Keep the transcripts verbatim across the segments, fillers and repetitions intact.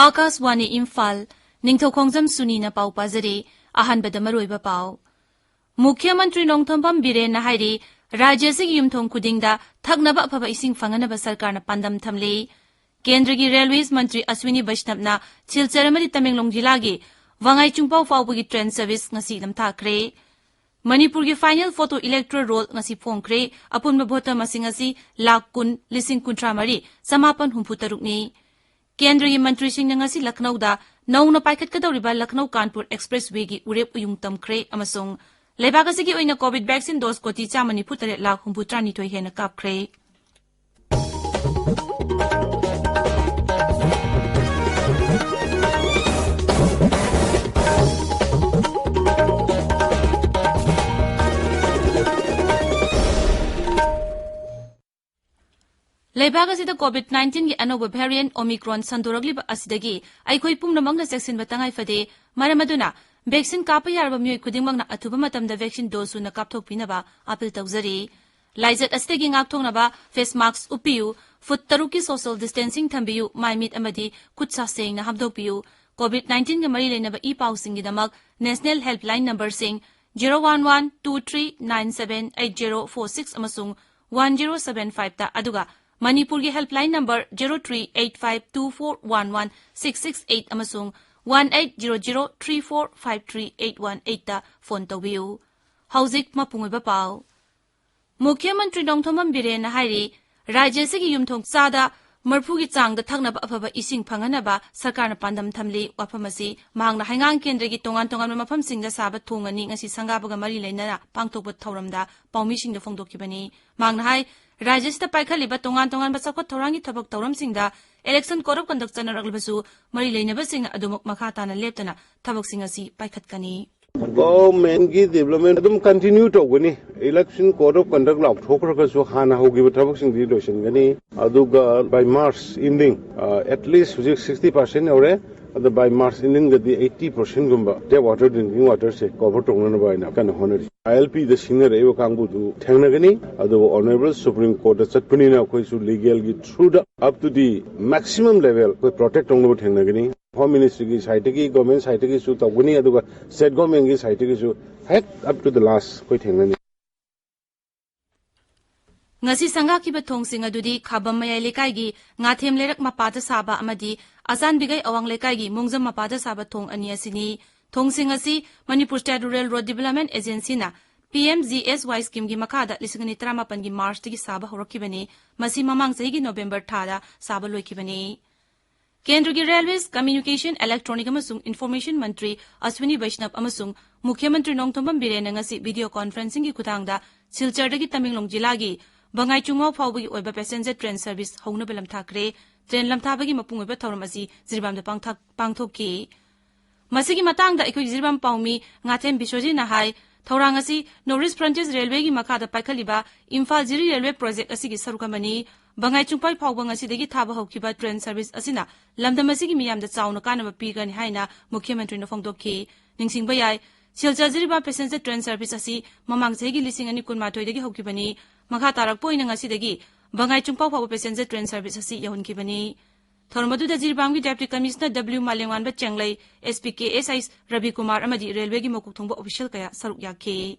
ꯑꯥꯀꯥꯁꯋꯥꯅꯤ ꯏꯝꯐꯥꯜ, ꯅꯤꯡꯊꯧꯈꯣꯡꯖꯝ ꯁꯨꯅꯤꯅ ꯄꯥꯎ ꯄꯥꯖꯔꯤ꯫ ꯑꯍꯥꯟꯕꯗ ꯃꯔꯨꯑꯣꯏꯕ ꯄꯥꯎ꯫ ꯃꯨꯈ꯭ꯌ ꯃꯟꯇ꯭ꯔꯤ ꯅꯣꯡꯊꯣꯝꯕꯝ ꯕꯤꯔꯦꯟꯅ ꯍꯥꯏꯔꯤ, ꯔꯥꯖ꯭ꯌ ꯑꯁꯤꯒꯤ ꯌꯨꯝꯊꯣꯡ ꯈꯨꯗꯤꯡꯗ ꯊꯛꯅꯕ ꯑꯐꯕ ꯏꯁꯤꯡ ꯐꯪꯍꯟꯅꯕ ꯁꯔꯀꯥꯔꯅ ꯄꯥꯟꯗꯝ ꯊꯝꯂꯤ꯫ ꯀꯦꯟꯗ꯭ꯔꯒꯤ ꯔꯦꯜꯋꯦꯁ ꯃꯟꯇ꯭ꯔꯤ ꯑꯁ꯭ꯋꯤꯅꯤ ꯕꯩꯁꯅꯕꯅ ꯁꯤꯜꯆꯔ ꯑꯃꯗꯤ ꯇꯃꯦꯡꯂꯣꯡ ꯖꯤꯂꯥꯒꯤ ꯋꯥꯉꯥꯏ ꯆꯤꯡꯄꯥꯎ ꯐꯥꯎꯕꯒꯤ ꯇ꯭ꯔꯦꯟ ꯁꯔꯚꯤꯁ ꯉꯁꯤ ꯅꯝꯊꯈ꯭ꯔꯦ꯫ ꯃꯅꯤꯄꯨꯔꯒꯤ ꯐꯥꯏꯅꯦꯜ ꯐꯣꯇꯣ ꯏꯂꯦꯛꯇꯣꯔꯦꯜ ꯔꯣꯜ ꯉꯁꯤ ꯐꯣꯡꯈ꯭ꯔꯦ꯫ ꯑꯄꯨꯟꯕ ꯚꯣꯇꯔ ꯃꯁꯤꯡ ꯑꯁꯤ ꯂꯥꯈ ꯀꯨꯟ, ꯂꯤꯁꯤꯡ ꯀꯨꯟꯊ꯭ꯔꯥ ꯃꯔꯤ, ꯆꯃꯥꯄꯟ ꯍꯨꯝꯐꯨ ꯇꯔꯨꯛꯅꯤ꯫ ꯀꯦꯟꯗ꯭ꯔꯒꯤ ꯃꯟꯇ꯭ꯔꯤꯁꯤꯡꯅ ꯉꯁꯤ ꯂꯈꯅꯧꯗ ꯅꯧꯅ ꯄꯥꯏꯈꯠꯀꯗꯧꯔꯤꯕ ꯂꯈꯅꯧ ꯀꯥꯟꯄꯨꯔ ꯑꯦꯛꯁꯄ꯭ꯔꯦꯁ ꯋꯦꯒꯤ ꯎꯔꯦꯞ ꯎꯌꯨꯡ ꯇꯝꯈ꯭ꯔꯦ ꯑꯃꯁꯨꯡ ꯂꯩꯕꯥꯛ ꯑꯁꯤꯒꯤ ꯑꯣꯏꯅ ꯀꯣꯚꯤꯗ ꯚꯦꯛꯁꯤꯟ ꯗꯣꯁ ꯀꯣꯇꯤ ꯆꯥꯝꯃ ꯅꯤꯐꯨ ꯇꯔꯦꯠ ꯂꯥꯈ ꯍꯨꯝꯐꯨ ꯇꯔꯥꯅꯤꯊꯣꯏ ꯍꯦꯟꯅ ꯀꯥꯞꯈ꯭ꯔꯦ꯫ ꯂꯩꯕꯥꯛ ꯑꯁꯤꯗ ꯀꯣꯚꯤꯗ ꯅꯥꯏꯟꯇꯤꯟꯒꯤ ꯑꯅꯧꯕ ꯚꯦꯔꯤꯌꯦꯟꯠ ꯑꯣꯃꯤꯀ꯭ꯔꯣꯟ ꯁꯟꯗꯣꯔꯛꯂꯤꯕ ꯑꯁꯤꯗꯒꯤ ꯑꯩꯈꯣꯏ ꯄꯨꯝꯅꯃꯛꯅ ꯆꯦꯛꯁꯤꯟꯕ ꯇꯉꯥꯏ ꯐꯗꯦ꯫ ꯃꯔꯝ ꯑꯗꯨꯅ ꯚꯦꯛꯁꯤꯟ ꯀꯥꯞꯄ ꯌꯥꯔꯕ ꯃꯤꯑꯣꯏ ꯈꯨꯗꯤꯡꯃꯛꯅ ꯑꯊꯨꯕ ꯃꯇꯝꯗ ꯚꯦꯛꯁꯤꯟ ꯗꯣꯁ ꯁꯨꯅ ꯀꯥꯞꯊꯣꯛꯄꯤꯅꯕ ꯑꯥꯄꯤꯜ ꯇꯧꯖꯔꯤ꯫ ꯂꯥꯏꯆꯠ ꯑꯁꯤꯗꯒꯤ ꯉꯥꯛꯊꯣꯛꯅꯕ ꯐꯦꯁ ꯃꯥꯛꯁ ꯎꯞꯄꯤꯌꯨ, ꯐꯨꯠ ꯇꯔꯨꯛꯀꯤ ꯁꯣꯁꯤꯌꯦꯜ ꯗꯤꯁꯇꯦꯟꯁꯤꯡ ꯊꯝꯕꯤꯌꯨ, ꯃꯥꯏ ꯃꯤꯠ ꯑꯃꯗꯤ ꯈꯨꯠ ꯁꯥ ꯁꯦꯡꯅ ꯍꯥꯝꯗꯣꯛꯄꯤꯌꯨ꯫ ꯀꯣꯚꯤꯗ ꯅꯥꯏꯟꯇꯤꯟꯒ ꯃꯔꯤ ꯂꯩꯅꯕ ꯏ ꯄꯥꯎꯁꯤꯡꯒꯤꯗꯃꯛ ꯅꯦꯁꯅꯦꯜ ꯍꯦꯜꯞꯂꯥꯏꯟ ꯅꯝꯕꯔꯁꯤꯡ zero one one two three nine seven eight zero four six ꯑꯃꯁꯨꯡ ꯋꯥꯟ ꯖꯤꯔꯣ ꯁꯚꯦꯟ ꯐꯥꯏꯚꯇ, ꯑꯗꯨꯒ ꯃꯅꯤꯄꯨꯔꯒꯤ helpline number zero three eight five two four one one six six eight ꯑꯃꯁꯨꯡ one eight zero zero three four five three eight one ꯑꯩꯠꯇ phone ꯇꯧꯕꯤꯌꯨ꯫ ꯍꯧꯖꯤꯛ ꯃꯄꯨꯡ ꯑꯣꯏꯕ ꯄꯥꯎ꯫ ꯃꯨꯈ꯭ꯌ ꯃꯟꯇ꯭ꯔꯤ ꯅꯣꯡꯊꯣꯝꯕꯝ ꯕꯤꯔꯦꯟꯅ ꯍꯥꯏꯔꯤ, ꯔꯥꯖ꯭ꯌ ꯑꯁꯤꯒꯤ ꯌꯨꯝꯊꯣꯡ ꯆꯥꯗ ꯃꯔꯐꯨꯒꯤ ꯆꯥꯡꯗ ꯊꯛꯅꯕ ꯑꯐꯕ ꯏꯁꯤꯡ ꯐꯪꯍꯟꯅꯕ ꯁꯔꯀꯥꯔꯅ ꯄꯥꯟꯗꯝ ꯊꯝꯂꯤ꯫ ꯋꯥꯐꯝ ꯑꯁꯤ ꯃꯍꯥꯛꯅ ꯍꯩꯉꯥꯡ ꯀꯦꯟꯗ꯭ꯔꯒꯤ ꯇꯣꯉꯥꯟ ꯇꯣꯉꯥꯟꯕ ꯃꯐꯝꯁꯤꯡꯗ ꯁꯥꯕ ꯊꯣꯡ ꯑꯅꯤ ꯉꯁꯤ ꯁꯪꯒꯥꯕꯒ ꯃꯔꯤ ꯂꯩꯅꯅ ꯄꯥꯡꯊꯣꯛꯄ ꯊꯧꯔꯝꯗ ꯄꯥꯎꯃꯤꯁꯤꯡꯗ ꯐꯣꯡꯗꯣꯛꯈꯤꯕꯅꯤ꯫ ꯃꯍꯥꯛꯅ ꯍꯥꯏ, ꯔꯥꯖ꯭ꯌ ꯑꯁꯤꯗ ꯄꯥꯏꯈꯠꯂꯤꯕ ꯇꯣꯉꯥꯟ ꯇꯣꯉꯥꯟꯕ ꯆꯥꯎꯈꯠ ꯊꯧꯔꯥꯡꯒꯤ ꯊꯕꯛ ꯊꯧꯔꯝꯁꯤꯡꯗ election code of conduct ꯆꯠꯅꯔꯛꯂꯕꯁꯨ ꯃꯔꯤ ꯂꯩꯅꯕꯁꯤꯡꯅ ꯑꯗꯨꯃꯛ ꯃꯈꯥ ꯇꯥꯅ ꯂꯦꯞꯇꯅ ꯊꯕꯛꯁꯤꯡ ꯑꯁꯤ ꯄꯥꯏꯈꯠꯀꯅꯤ꯫ Governmentꯀꯤ development ꯑꯗꯨꯝ continue ꯇꯧꯒꯅꯤ꯫ Election code of conduct ꯂꯥꯎꯊꯣꯛꯈ꯭ꯔꯒꯁꯨ ꯍꯥꯟꯅ ꯍꯧꯈꯤꯕ ꯊꯕꯛꯁꯤꯡꯗꯤ ꯂꯣꯏꯁꯤꯟꯒꯅꯤ꯫ ꯑꯗꯨꯒ by March ending, ꯑ, at least ꯍꯧꯖꯤꯛ sixty percent ꯌꯧꯔꯦ꯫ ꯑꯗ by March endingꯗꯗꯤ eighty percentꯒꯨꯝꯕ tap water, drinking waterꯁꯦ cover ꯇꯧꯅꯅꯕ ꯍꯥꯏꯅ ꯀꯟꯅ ꯍꯣꯠꯅꯔꯤ꯫ ILPꯗ ꯁꯤꯡꯅꯔꯛꯏꯕ ꯀꯥꯡꯕꯨꯗꯨ ꯊꯦꯡꯅꯒꯅꯤ꯫ ꯑꯗꯨꯕꯨ Honourable Supreme Courtꯇ ꯆꯠꯄꯅꯤꯅ ꯑꯩꯈꯣꯏꯁꯨ legalꯒꯤ throughꯗ up to the maximum level ꯑꯩꯈꯣꯏ protect ꯇꯧꯅꯕ ꯊꯦꯡꯅꯒꯅꯤ꯫ Home Ministryꯒꯤ sideꯇꯒꯤ, government sideꯇꯒꯤꯁꯨ ꯇꯧꯒꯅꯤ, ꯑꯗꯨꯒ state governmentꯀꯤ sideꯇꯒꯤꯁꯨ ꯍꯦꯛ up to the last ꯑꯩꯈꯣꯏ ꯊꯦꯡꯅꯅꯤ꯫ ꯉꯁꯤ ꯁꯪꯒꯥꯈꯤꯕ ꯊꯣꯡꯁꯤꯡ ꯑꯗꯨꯗꯤ ꯈꯥꯕꯝ ꯃꯌꯥꯏ ꯂꯩꯀꯥꯏꯒꯤ ꯉꯥꯊꯦꯝ ꯂꯩꯔꯛ ꯃꯄꯥꯗ ꯁꯥꯕ ꯑꯃꯗꯤ ꯑꯆꯥꯟꯕꯤꯒꯩ ꯑꯋꯥꯡ ꯂꯩꯀꯥꯏꯒꯤ ꯃꯣꯡꯖꯝ ꯃꯄꯥꯗ ꯁꯥꯕ ꯊꯣꯡ ꯑꯅꯤ ꯑꯁꯤꯅꯤ꯫ ꯊꯣꯡꯁꯤꯡ ꯑꯁꯤ Manipur State Rural Road Development Agencyꯅ P M G S Y schemeꯒꯤ ꯃꯈꯥꯗ ꯂꯤꯁꯤꯡ ꯑꯅꯤ ꯇꯔꯥꯃꯥꯄꯟꯒꯤ Marchꯇꯒꯤ ꯁꯥꯕ ꯍꯧꯔꯛꯈꯤꯕꯅꯤ꯫ ꯃꯁꯤ ꯃꯃꯥꯡ ꯆꯍꯤꯒꯤ November ꯊꯥꯗ ꯁꯥꯕ ꯂꯣꯏꯈꯤꯕꯅꯤ꯫ ꯀꯦꯟꯗ꯭ꯔꯒꯤ Railways, Communication, Electronic ꯑꯃꯁꯨꯡ Information ꯃꯟꯇ꯭ꯔꯤ ꯑꯁ꯭ꯋꯤꯅꯤ ꯕꯩꯁꯅꯕ ꯑꯃꯁꯨꯡ ꯃꯨꯈ꯭ꯌ ꯃꯟꯇ꯭ꯔꯤ ꯅꯣꯡꯊꯣꯝꯕꯝ ꯕꯤꯔꯦꯟꯅ ꯉꯁꯤ video conferencingꯒꯤ ꯈꯨꯊꯥꯡꯗ ꯁꯤꯜꯆꯔꯗꯒꯤ ꯇꯃꯦꯡꯂꯣꯡ ꯖꯤꯂꯥꯒꯤ ꯕꯉꯥꯏ ꯆꯨꯡꯃꯥꯎ ꯐꯥꯎꯕꯒꯤ ꯑꯣꯏꯕ passenger train service ꯍꯧꯅꯕ ꯂꯝꯊꯥꯈ꯭ꯔꯦ꯫ Train ꯂꯝꯊꯥꯕꯒꯤ ꯃꯄꯨꯡ ꯑꯣꯏꯕ ꯊꯧꯔꯝ ꯑꯁꯤ ꯖꯤꯔꯤꯕꯥꯝꯗ ꯄꯥꯡꯊꯛ-, ꯄꯥꯡꯊꯣꯛꯈꯤ꯫ ꯃꯁꯤꯒꯤ ꯃꯇꯥꯡꯗ ꯑꯩꯈꯣꯏꯒꯤ ꯖꯤꯔꯤꯕꯥꯝ ꯄꯥꯎꯃꯤ ꯉꯥꯊꯦꯝ ꯕꯤꯁ꯭ꯋꯖꯤꯠꯅ ꯍꯥꯏ, ꯊꯧꯔꯥꯡ ꯑꯁꯤ North East Frontier Railwayꯒꯤ ꯃꯈꯥꯗ ꯄꯥꯏꯈꯠꯂꯤꯕ ꯏꯝꯐꯥꯜ ꯖꯤꯔꯤ railway project ꯑꯁꯤꯒꯤ ꯁꯔꯨꯛ ꯑꯃꯅꯤ꯫ ꯕꯉꯥꯏ ꯆꯨꯡꯄꯥꯏ ꯐꯥꯎꯕ ꯉꯁꯤꯗꯒꯤ ꯊꯥꯕ ꯍꯧꯈꯤꯕ train service ꯑꯁꯤꯅ ꯂꯝꯗꯝ ꯑꯁꯤꯒꯤ ꯃꯤꯌꯥꯝꯗ ꯆꯥꯎꯅ ꯀꯥꯟꯅꯕ ꯄꯤꯒꯅꯤ ꯍꯥꯏꯅ ꯃꯨꯈ꯭ꯌ ꯃꯟꯇ꯭ꯔꯤꯅ ꯐꯣꯡꯗꯣꯛꯈꯤ꯫ ꯅꯤꯡꯁꯤꯡꯕ ꯌꯥꯏ, Silchar Jiribam passenger train service ꯑꯁꯤ ꯃꯃꯥꯡ ꯆꯍꯤꯒꯤ ꯂꯤꯁꯤꯡ ꯑꯅꯤ ꯀꯨꯟꯃꯥꯊꯣꯏꯗꯒꯤ ꯍꯧꯈꯤꯕꯅꯤ꯫ ꯃꯈꯥ ꯇꯥꯔꯛꯄ ꯑꯣꯏꯅ ꯉꯁꯤꯗꯒꯤ ꯕꯉꯥꯏ ꯆꯨꯡꯄꯥꯎ ꯐꯥꯎꯕ passenger train service ꯑꯁꯤ ꯌꯧꯍꯟꯈꯤꯕꯅꯤ꯫ ꯊꯧꯔꯝ ꯑꯗꯨꯗ ꯖꯤꯔꯤꯕꯥꯝꯒꯤ Deputy Commissioner W ꯃꯥꯂꯦꯝꯉꯥꯟꯕ ꯆꯦꯡꯂꯩ, S P K S I Ravi Kumar ꯑꯃꯗꯤ railwayꯒꯤ ꯃꯀꯣꯛ ꯊꯣꯡꯕ official ꯀꯌꯥ ꯁꯔꯨꯛ ꯌꯥꯈꯤ꯫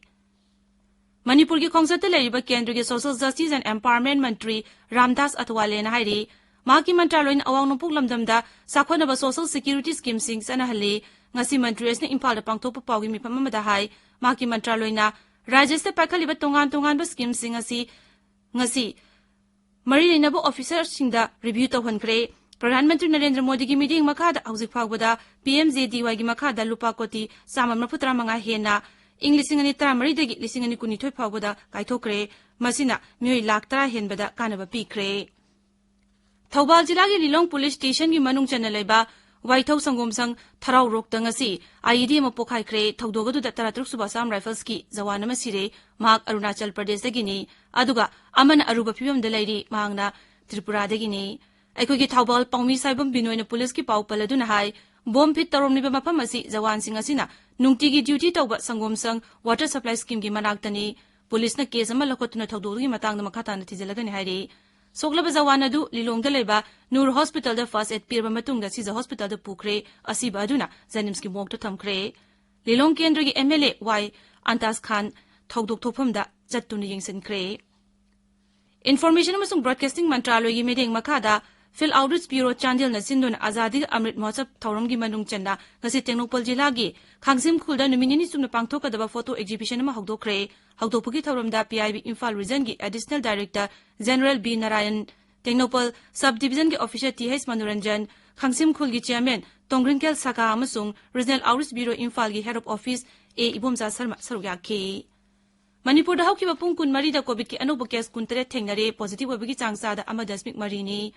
ꯃꯅꯤꯄꯨꯔꯒꯤ ꯈꯣꯡꯆꯠꯇ ꯂꯩꯔꯤꯕ ꯀꯦꯟꯗ꯭ꯔꯒꯤ Social Justice and Empowerment ꯃꯟꯇ꯭ꯔꯤ ꯔꯥꯝꯗꯥꯁ ꯑꯊꯋꯥꯂꯦꯅ ꯍꯥꯏꯔꯤ, ꯃꯍꯥꯛꯀꯤ ꯃꯟꯇ꯭ꯔꯥꯂꯣꯏꯅ ꯑꯋꯥꯡ ꯅꯣꯡꯄꯣꯛ ꯂꯝꯗꯝꯗ ꯆꯥꯎꯈꯠꯅꯕ social security schemeꯁꯤꯡ ꯆꯠꯅꯍꯜꯂꯤ꯫ ꯉꯁꯤ ꯃꯟꯇ꯭ꯔꯤ ꯑꯁꯤꯅ ꯏꯝꯐꯥꯜꯗ ꯄꯥꯡꯊꯣꯛꯄ ꯄꯥꯎꯒꯤ ꯃꯤꯐꯝ ꯑꯃꯗ ꯍꯥꯏ, ꯃꯍꯥꯛꯀꯤ ꯃꯟꯇ꯭ꯔꯥꯂꯣꯏꯅ ꯔꯥꯖ꯭ꯌ ꯑꯁꯤꯗ ꯄꯥꯏꯈꯠꯂꯤꯕ ꯇꯣꯉꯥꯟ ꯇꯣꯉꯥꯟꯕ schemeꯁꯤꯡ ꯑꯁꯤ ꯉꯁꯤ ꯃꯔꯤ ꯂꯩꯅꯕ officerꯁꯤꯡꯗ review ꯇꯧꯍꯟꯈ꯭ꯔꯦ꯫ ꯄ꯭ꯔꯙꯥꯟ ꯃꯟꯇ꯭ꯔꯤ ꯅꯔꯦꯟꯗ꯭ꯔ ꯃꯣꯗꯤꯒꯤ ꯃꯤꯠꯌꯦꯡ ꯃꯈꯥꯗ ꯍꯧꯖꯤꯛ ꯐꯥꯎꯕꯗ P M J D Yꯒꯤ ꯃꯈꯥꯗ ꯂꯨꯄꯥ ꯀꯣꯇꯤ ꯆꯥꯝꯃ ꯃꯔꯤꯐꯨ ꯇꯔꯥ ꯃꯉꯥ ꯍꯦꯟꯅ ꯏꯪ ꯂꯤꯁꯤꯡ ꯑꯅꯤ ꯇꯔꯥꯃꯔꯤꯗꯒꯤ ꯂꯤꯁꯤꯡ ꯑꯅꯤ ꯀꯨꯟꯅꯤꯊꯣꯏ ꯐꯥꯎꯕꯗ ꯀꯥꯏꯊꯣꯛꯈ꯭ꯔꯦ꯫ ꯃꯁꯤꯅ ꯃꯤꯑꯣꯏ ꯂꯥꯈ ꯇꯔꯥ ꯍꯦꯟꯕꯗ ꯀꯥꯟꯅꯕ ꯄꯤꯈ꯭ꯔꯦ꯫ ꯊꯧꯕꯥꯜ ꯖꯤꯂꯥꯒꯤ ꯂꯤꯂꯣꯡ police stationꯒꯤ ꯃꯅꯨꯡ ꯆꯟꯅ ꯂꯩꯕ ꯋꯥꯏꯊꯧ ꯁꯪꯒꯣꯝꯁꯪ ꯊꯔꯥꯎꯔꯣꯛꯇ ꯉꯁꯤ I E D ꯑꯃ ꯄꯣꯈꯥꯏꯈ꯭ꯔꯦ꯫ ꯊꯧꯗꯣꯛ ꯑꯗꯨꯗ ꯇꯔꯥꯇꯔꯨꯛ ꯁꯨꯕ Assam Riflesꯀꯤ ꯖꯋꯥꯟ ꯑꯃ ꯁꯤꯔꯦ꯫ ꯃꯍꯥꯛ ꯑꯔꯨꯅꯥꯆꯜ ꯄ꯭ꯔꯗꯦꯁꯇꯒꯤꯅꯤ꯫ ꯑꯗꯨꯒ ꯑꯃꯅ ꯑꯔꯨꯕ ꯐꯤꯕꯝꯗ ꯂꯩꯔꯤ꯫ ꯃꯍꯥꯛꯅ ꯇ꯭ꯔꯤꯄꯨꯔꯥꯗꯒꯤꯅꯤ꯫ ꯑꯩꯈꯣꯏꯒꯤ ꯊꯧꯕꯥꯜ ꯄꯥꯎꯃꯤ ꯁꯥꯏꯕꯝ ꯕꯤꯅꯣꯏꯅ ꯄꯨꯂꯤꯁꯀꯤ ꯄꯥꯎ ꯄꯜꯂꯗꯨꯅ ꯍꯥꯏ, ꯕꯣꯝ ꯐꯤꯠ ꯇꯧꯔꯝꯂꯤꯕ ꯃꯐꯝ ꯑꯁꯤ ꯖꯋꯥꯟꯁꯤꯡ ꯑꯁꯤꯅ ꯅꯨꯡꯇꯤꯒꯤ ꯗ꯭ꯌꯨꯇꯤ ꯇꯧꯕ ꯁꯪꯒꯣꯝ ꯁꯪ ꯋꯥꯇꯔ ꯁꯄ꯭ꯂꯥꯏ ꯁ꯭ꯀꯤꯝꯒꯤ ꯃꯅꯥꯛꯇꯅꯤ꯫ ꯄꯨꯂꯤꯁꯅ ꯀꯦꯁ ꯑꯃ ꯂꯧꯈꯠꯇꯨꯅ ꯊꯧꯗꯣꯛꯇꯨꯒꯤ ꯃꯇꯥꯡꯗ ꯃꯈꯥ ꯇꯥꯅ ꯊꯤꯖꯤꯜꯂꯒꯅꯤ ꯍꯥꯏꯔꯤ꯫ ꯁꯣꯛꯂꯕ ꯖꯋꯥꯟ ꯑꯗꯨ ꯂꯤꯂꯣꯡꯗ ꯂꯩꯕ ꯅꯨꯔ ꯍꯣꯁꯄꯤꯇꯥꯜꯗ ꯐꯥꯔꯁ ꯑꯦꯗ ꯄꯤꯔꯕ ꯃꯇꯨꯡꯗ ꯁꯤꯖ ꯍꯣꯁꯄꯤꯇꯥꯜꯗ ꯄꯨꯈ꯭ꯔꯦ꯫ ꯑꯁꯤꯕ ꯑꯗꯨꯅ ꯖꯦꯅꯤꯝꯁꯀꯤ ꯃꯣꯔꯒꯇ ꯊꯝꯈ꯭ꯔꯦ꯫ ꯂꯤꯂꯣꯡ ꯀꯦꯟꯗ꯭ꯔꯒꯤ ꯑꯦꯝ ꯑꯦꯜ ꯑꯦ ꯋꯥꯏ ꯑꯟꯇꯥꯖ ꯈꯥꯟ ꯊꯧꯗꯣꯛ ꯊꯣꯛꯐꯝꯗ ꯆꯠꯇꯨꯅ ꯌꯦꯡꯁꯤꯟꯈ꯭ꯔꯦ꯫ ꯏꯟꯐꯣꯔꯃꯦꯁꯟ ꯑꯃꯁꯨꯡ ꯕ꯭ꯔꯣꯗꯀꯥꯁꯇꯤꯡ ꯃꯟꯇ꯭ꯔꯥꯂꯣꯏꯒꯤ ꯃꯤꯠꯌꯦꯡ ꯃꯈꯥꯗ ꯐꯤꯜꯗ ꯑꯥꯎꯠꯔꯤꯆ ꯕ꯭ꯌꯨꯔꯣ ꯆꯥꯟꯗꯦꯜꯅ ꯁꯤꯟꯗꯨꯅ ꯑꯖꯥꯗꯤ ꯀꯥ ꯑꯃ꯭ꯔꯤꯠ ꯃꯍꯣꯠꯁꯕ ꯊꯧꯔꯝꯒꯤ ꯃꯅꯨꯡ ꯆꯟꯅ ꯉꯁꯤ ꯇꯦꯡꯅꯧꯄꯜ ꯖꯤꯂꯥꯒꯤ ꯈꯥꯡꯖꯤꯝꯈꯨꯜꯗ ꯅꯨꯃꯤꯠ ꯅꯤꯅꯤ ꯆꯨꯞꯅ ꯄꯥꯡꯊꯣꯛꯀꯗꯕ ꯐꯣꯇꯣ ꯑꯦꯛꯖꯤꯕꯤꯁꯟ ꯑꯃ ꯍꯧꯗꯣꯛꯈ꯭ꯔꯦ꯫ ꯍꯧꯗꯣꯛꯄꯒꯤ ꯊꯧꯔꯝꯗ ꯄꯤ ꯑꯥꯏ ꯕꯤ ꯏꯝꯐꯥꯜ ꯔꯤꯖꯟꯒꯤ additional director general B Narayan, Tengnoupal sub ꯗꯤꯕꯤꯖꯟꯒꯤ ꯑꯣꯐꯤꯁꯥꯔ ꯇꯤ ꯍꯩꯆ ꯃꯅꯣꯔꯟꯖꯟ, ꯈꯥꯡꯖꯤꯝꯈꯨꯜꯒꯤ ꯆꯤꯌꯔꯃꯦꯟ ꯇꯣꯡꯒ꯭ꯔꯤꯡꯀꯦꯜ ꯁꯥꯀꯥ ꯑꯃꯁꯨꯡ ꯔꯤꯖꯅꯦꯜ ꯑꯥꯎꯠꯔꯤꯆ ꯕ꯭ꯌꯨꯔꯣ ꯏꯝꯐꯥꯜꯒꯤ head of office A Ibomcha Sharma ꯁꯔꯨꯛ ꯌꯥꯈꯤ꯫ ꯃꯅꯤꯄꯨꯔꯗ ꯍꯧꯈꯤꯕ ꯄꯨꯡ ꯀꯨꯟꯃꯔꯤꯗ ꯀꯣꯚꯤꯗꯀꯤ ꯑꯅꯧꯕ ꯀꯦꯁ ꯀꯨꯟꯇꯔꯦꯠ ꯊꯦꯡꯅꯔꯦ, ꯄꯣꯖꯤꯇꯤꯚ ꯑꯣꯏꯕꯒꯤ ꯆꯥꯡ ꯆꯥꯗ ꯑꯃ ꯗꯁꯃꯤꯛ ꯃꯔꯤꯅꯤ꯫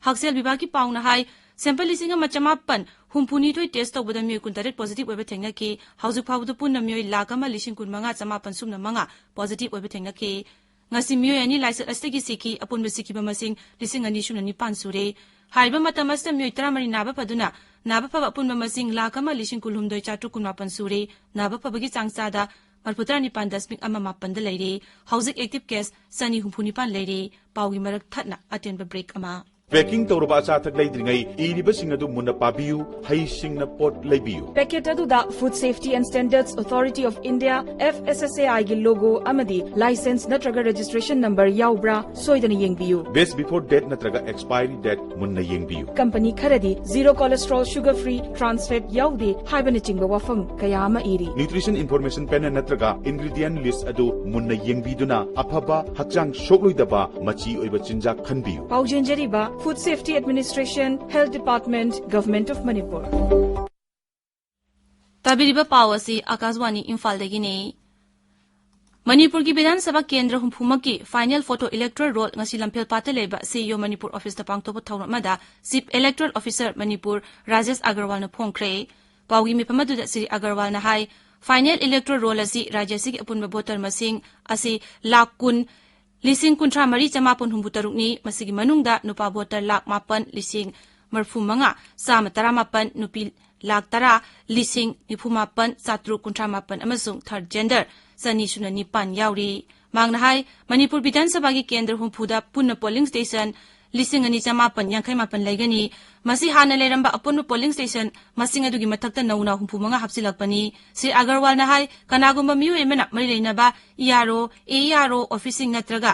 ꯍꯛꯁꯦꯜ ꯕꯤꯚꯥꯒꯀꯤ ꯄꯥꯎꯅ ꯍꯥꯏ, ꯁꯦꯝꯄꯜ ꯂꯤꯁꯤꯡ ꯑꯃ ꯆꯃꯥꯄꯟ ꯍꯨꯝꯐꯨꯅꯤꯊꯣꯏ ꯇꯦꯁ ꯇꯧꯕꯗ ꯃꯤꯑꯣꯏ ꯀꯨꯟꯇꯔꯦꯠ ꯄꯣꯖꯤꯇꯤꯚ ꯑꯣꯏꯕ ꯊꯦꯡꯅꯈꯤ꯫ ꯍꯧꯖꯤꯛ ꯐꯥꯎꯕꯗ ꯄꯨꯟꯅ ꯃꯤꯑꯣꯏ ꯂꯥꯈ ꯑꯃ ꯂꯤꯁꯤꯡ ꯀꯨꯟꯃꯉꯥ ꯆꯃꯥꯄꯟ ꯁꯨꯞꯅ ꯃꯉꯥ ꯄꯣꯖꯤꯇꯤꯚ ꯑꯣꯏꯕ ꯊꯦꯡꯅꯈꯤ꯫ ꯉꯁꯤ ꯃꯤꯑꯣꯏ ꯑꯅꯤ ꯂꯥꯏꯆꯠ ꯑꯁꯤꯗꯒꯤ ꯁꯤꯈꯤ, ꯑꯄꯨꯟꯕ ꯁꯤꯈꯤꯕ ꯃꯁꯤꯡ ꯂꯤꯁꯤꯡ ꯑꯅꯤ ꯁꯨꯞꯅ ꯅꯤꯄꯥꯟ ꯁꯨꯔꯦ꯫ ꯍꯥꯏꯔꯤꯕ ꯃꯇꯝ ꯑꯁꯤꯗ ꯃꯤꯑꯣꯏ ꯇꯔꯥꯃꯔꯤ ꯅꯥꯕ ꯐꯗꯨꯅ, ꯅꯥꯕ ꯐꯕ ꯑꯄꯨꯟꯕ ꯃꯁꯤꯡ ꯂꯥꯈ ꯑꯃ ꯂꯤꯁꯤꯡ ꯀꯨꯟꯍꯨꯝꯗꯣꯏ ꯆꯥꯇ꯭ꯔꯨꯛ ꯀꯨꯟꯃꯥꯄꯟ ꯁꯨꯔꯦ꯫ ꯅꯥꯕ ꯐꯕꯒꯤ ꯆꯥꯡ ꯆꯥꯗ ꯃꯔꯤꯐꯨꯇꯔꯥ ꯅꯤꯄꯥꯟ ꯗꯁꯃꯤꯛ ꯑꯃ ꯃꯥꯄꯟꯗ ꯂꯩꯔꯦ꯫ ꯍꯧꯖꯤꯛ ꯑꯦꯛꯇꯤꯚ ꯀꯦꯁ ꯆꯅꯤ ꯍꯨꯝꯐꯨ ꯅꯤꯄꯥꯟ ꯂꯩꯔꯦ꯫ ꯄꯥꯎꯒꯤ ꯃꯔꯛ ꯊꯠꯅ ꯑꯇꯦꯟꯕ ꯕ꯭ꯔꯦꯛ ꯑꯃ꯫ ꯄꯦꯀꯤꯡ ꯇꯧꯔꯕ ꯑꯆꯥ ꯑꯊꯛ ꯂꯩꯗ꯭ꯔꯤꯉꯩ ꯏꯔꯤꯕꯁꯤꯡ ꯑꯗꯨ ꯃꯨꯟꯅ ꯄꯥꯕꯤꯌꯨ, ꯍꯩꯁꯤꯡꯅ ꯄꯣꯠ ꯂꯩꯕꯤꯌꯨ꯫ ꯄꯦꯀꯦꯠ ꯑꯗꯨꯗ Food Safety and Standards Authority of India, F S S A I ꯒꯤ ꯂꯣꯒꯣ ꯑꯃꯗꯤ ꯂꯥꯏꯁꯦꯟꯁ ꯅꯠꯇ꯭ꯔꯒ ꯔꯦꯖꯤꯁꯇ꯭ꯔꯦꯁꯟ ꯅꯝꯕꯔ ꯌꯥꯎꯕ꯭ꯔꯥ ꯁꯣꯏꯗꯅ ꯌꯦꯡꯕꯤꯌꯨ꯫ Best before date ꯅꯠꯇ꯭ꯔꯒ expiry date ꯃꯨꯟꯅ ꯌꯦꯡꯕꯤꯌꯨ꯫ ꯀꯝꯄꯅꯤ ꯈꯔꯗꯤ zero cholesterol, sugar free, trans fat ꯌꯥꯎꯗꯦ ꯍꯥꯏꯕꯅꯆꯤꯡꯕ ꯋꯥꯐꯝ ꯀꯌꯥ ꯑꯃ ꯏꯔꯤ꯫ Nutrition Information Panel ꯅꯠꯇ꯭ꯔꯒ ingredient list ꯑꯗꯨ ꯃꯨꯟꯅ ꯌꯦꯡꯕꯤꯗꯨꯅ ꯑꯐꯕ, ꯍꯛꯆꯥꯡ ꯁꯣꯛꯂꯣꯏꯗꯕ, ꯃꯆꯤ ꯑꯣꯏꯕ ꯆꯤꯟꯖꯥꯛ ꯈꯟꯕꯤꯌꯨ꯫ ꯄꯥꯎꯖꯦꯟꯖꯔꯤꯕ Food Safety Administration, Health Department, Government of Manipur꯫ ꯇꯥꯕꯤꯔꯤꯕ ꯄꯥꯎ ꯑꯁꯤ ꯑꯀꯥꯁꯕꯥꯅꯤ ꯏꯝꯐꯥꯜꯗꯒꯤꯅꯤ꯫ ꯃꯅꯤꯄꯨꯔꯒꯤ ꯕꯤꯙꯥꯟ ꯁꯚꯥ ꯀꯦꯟꯗ꯭ꯔ ꯍꯨꯝꯐꯨꯃꯛꯀꯤ ꯐꯥꯏꯅꯦꯜ ꯐꯣꯇꯣ ꯏꯂꯦꯛꯇꯣꯔꯦꯜ ꯔꯣꯜ ꯉꯁꯤ ꯂꯝꯐꯦꯜꯄꯥꯠꯇ ꯂꯩꯕ ꯁꯤ ꯏ ꯑꯣ ꯃꯅꯤꯄꯨꯔ ꯑꯣꯐꯤꯁꯇ ꯄꯥꯡꯊꯣꯛꯄ ꯊꯧꯔꯝ ꯑꯃꯗ chief electoral officer Manipur Rajesh ꯑꯒꯔꯋꯥꯜꯅ ꯐꯣꯡꯈ꯭ꯔꯦ꯫ ꯄꯥꯎꯒꯤ ꯃꯤꯐꯝ ꯑꯗꯨꯗ ꯁ꯭ꯔꯤ ꯑꯒꯔꯋꯥꯜꯅ ꯍꯥꯏ, ꯐꯥꯏꯅꯦꯜ ꯏꯂꯦꯛꯇꯣꯔꯦꯜ ꯔꯣꯜ ꯑꯁꯤ ꯔꯥꯖ꯭ꯌ ꯑꯁꯤꯒꯤ ꯑꯄꯨꯟꯕ ꯚꯣꯇꯔ ꯃꯁꯤꯡ ꯑꯁꯤ ꯂꯥꯈ ꯀꯨꯟ ꯂꯤꯁꯤꯡ ꯀꯨꯟꯊ꯭ꯔꯥ ꯃꯔꯤ ꯆꯃꯥꯄꯟ ꯍꯨꯝꯐꯨ ꯇꯔꯨꯛꯅꯤ꯫ ꯃꯁꯤꯒꯤ ꯃꯅꯨꯡꯗ ꯅꯨꯄꯥ ꯚꯣꯇꯔ ꯂꯥꯈ ꯃꯥꯄꯟ ꯂꯤꯁꯤꯡ ꯃꯔꯤꯐꯨ ꯃꯉꯥ ꯆꯥꯝꯃ ꯇꯔꯥꯃꯥꯄꯟ, ꯅꯨꯄꯤ ꯂꯥꯈ ꯇꯔꯥ ꯂꯤꯁꯤꯡ ꯅꯤꯐꯨ ꯃꯥꯄꯟ ꯆꯥꯇ꯭ꯔꯨꯛ ꯀꯨꯟꯊ꯭ꯔꯥ ꯃꯥꯄꯟ ꯑꯃꯁꯨꯡ ꯊꯥꯔꯠ ꯖꯦꯟꯗꯔ ꯆꯅꯤ ꯁꯨꯞꯅ ꯅꯤꯄꯥꯟ ꯌꯥꯎꯔꯤ꯫ ꯃꯍꯥꯛꯅ ꯍꯥꯏ, ꯃꯅꯤꯄꯨꯔ ꯕꯤꯙꯥꯟ ꯁꯚꯥꯒꯤ ꯀꯦꯟꯗ꯭ꯔ ꯍꯨꯝꯐꯨꯗ ꯄꯨꯟꯅ ꯄꯣꯂꯤꯡ ꯁ꯭ꯇꯦꯁꯟ ꯂꯤꯁꯤꯡ ꯑꯅꯤ ꯆꯃꯥꯄꯟ ꯌꯥꯡꯈꯩ ꯃꯥꯄꯟ ꯂꯩꯒꯅꯤ꯫ ꯃꯁꯤ ꯍꯥꯟꯅ ꯂꯩꯔꯝꯕ ꯑꯄꯨꯟꯕ ꯄꯣꯂꯤꯡ ꯁ꯭ꯇꯦꯁꯟ ꯃꯁꯤꯡ ꯑꯗꯨꯒꯤ ꯃꯊꯛꯇ ꯅꯧꯅ ꯍꯨꯝꯐꯨ ꯃꯉꯥ ꯍꯥꯞꯆꯤꯜꯂꯛꯄꯅꯤ꯫ ꯁ꯭ꯔꯤ ꯑꯒꯔꯋꯥꯜꯅ ꯍꯥꯏ, ꯀꯅꯥꯒꯨꯝꯕ ꯃꯤꯑꯣꯏ ꯑꯃꯅ ꯃꯔꯤ ꯂꯩꯅꯕ ꯏ ꯑꯥꯔ ꯑꯣ, ꯑꯦ ꯏ ꯑꯥꯔ ꯑꯣ ꯑꯣꯐꯤꯁꯁꯤꯡ ꯅꯠꯇ꯭ꯔꯒ